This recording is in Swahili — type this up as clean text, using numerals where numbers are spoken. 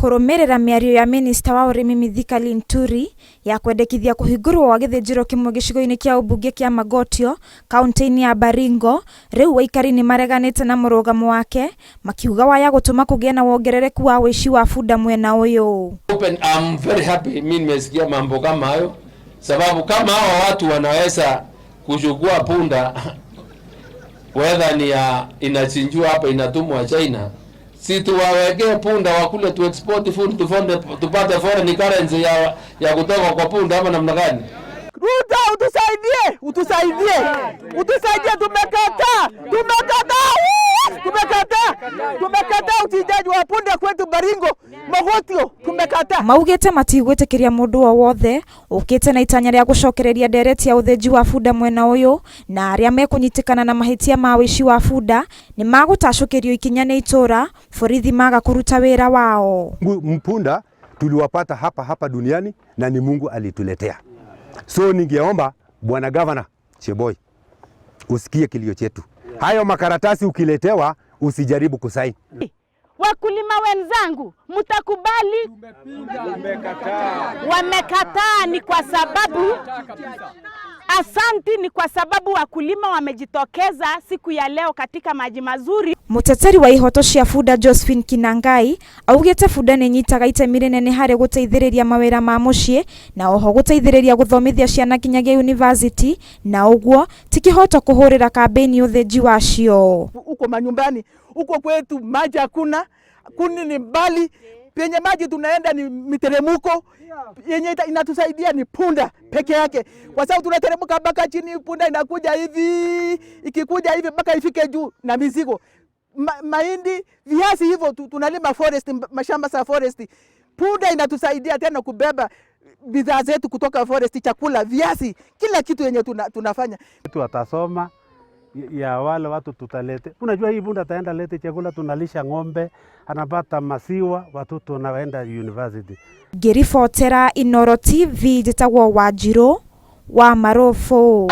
Kũrũmĩrĩra mĩario ya minista wa ũrĩmi Mithika Linturi ya kwendekithia kũhingũrwo gwa gĩthĩnjĩro kĩmwe gĩcigo-inĩ kĩa ũmbunge kĩa Magotio kauntĩ-inĩ ya Baringo, rĩu aikari nĩ mareganĩte na mũrũgamo wake makiuga waya gũtũma kũgĩe na wongerereku wa ũici wa bunda mwena ũyũ. Open, I'm very happy mimi nimesikia mambo kama hayo, sababu kama hawa watu wanaweza kuchukua punda whether ni ya inachinjwa hapa inatumwa China, si tuwawekee punda wakule tu export food tupate foreign currency ya kutoka kwa punda ama namna gani? Ruto, utusaidie, utusaidie, utusaidie. Tumekataa, tumekataa, tumekataa, tumekataa uchinjaji wa punda kwetu Baringo, Mogotio, tumekataa. Maugĩte matigwĩtĩkĩria mũndũ o wothe ũkĩte na itanya rĩa gũcokereria ndereti ya ũthĩnji wa bunda mwena ũyũ, na arĩa mekũnyitĩkana na mahĩtia ma ũici wa bunda nĩ magũtacũkĩrio ikinya nĩ itũra borithi maga kũruta wĩra wao. Mpunda tuliwapata hapa hapa duniani na ni Mungu alituletea. So ningeomba bwana gavana Cheboi usikie kilio chetu. Hayo makaratasi ukiletewa usijaribu kusaini. Wakulima wenzangu, mtakubali? Wamekataa ni kwa sababu asanti, ni kwa sababu wakulima wamejitokeza siku ya leo katika maji mazuri. Mũteteri wa ihoto cia bunda Josephine Kinangai augĩte bunda nĩ inyitaga itemi rĩnene harĩ gũteithĩrĩria mawĩra ma mũciĩ na oho gũteithĩrĩria gũthomithia ciana kinyagia university, na ũguo ti kĩhoto kũhũrĩra kambĩini ũthĩnji wacio. Huko manyumbani huko kwetu maji hakuna, kuni ni mbali, penye maji tunaenda ni miteremko yenye inatusaidia ni punda peke yake, kwa sababu tunateremka mpaka chini, punda inakuja hivi, ikikuja hivi mpaka ifike juu na mizigo mahindi, viazi hivyo tunalima forest, mashamba za forest. Punda inatusaidia tena kubeba bidhaa zetu kutoka forest, chakula, viazi, kila kitu yenye tunafanya. Watasoma ya wale watu tutalete. Unajua hii punda ataenda lete chakula, tunalisha ng'ombe, anapata maziwa, watoto wanaenda university. Ngĩribotera Inooro TV, njĩtagwo Wanjirũ wa Marũbũ.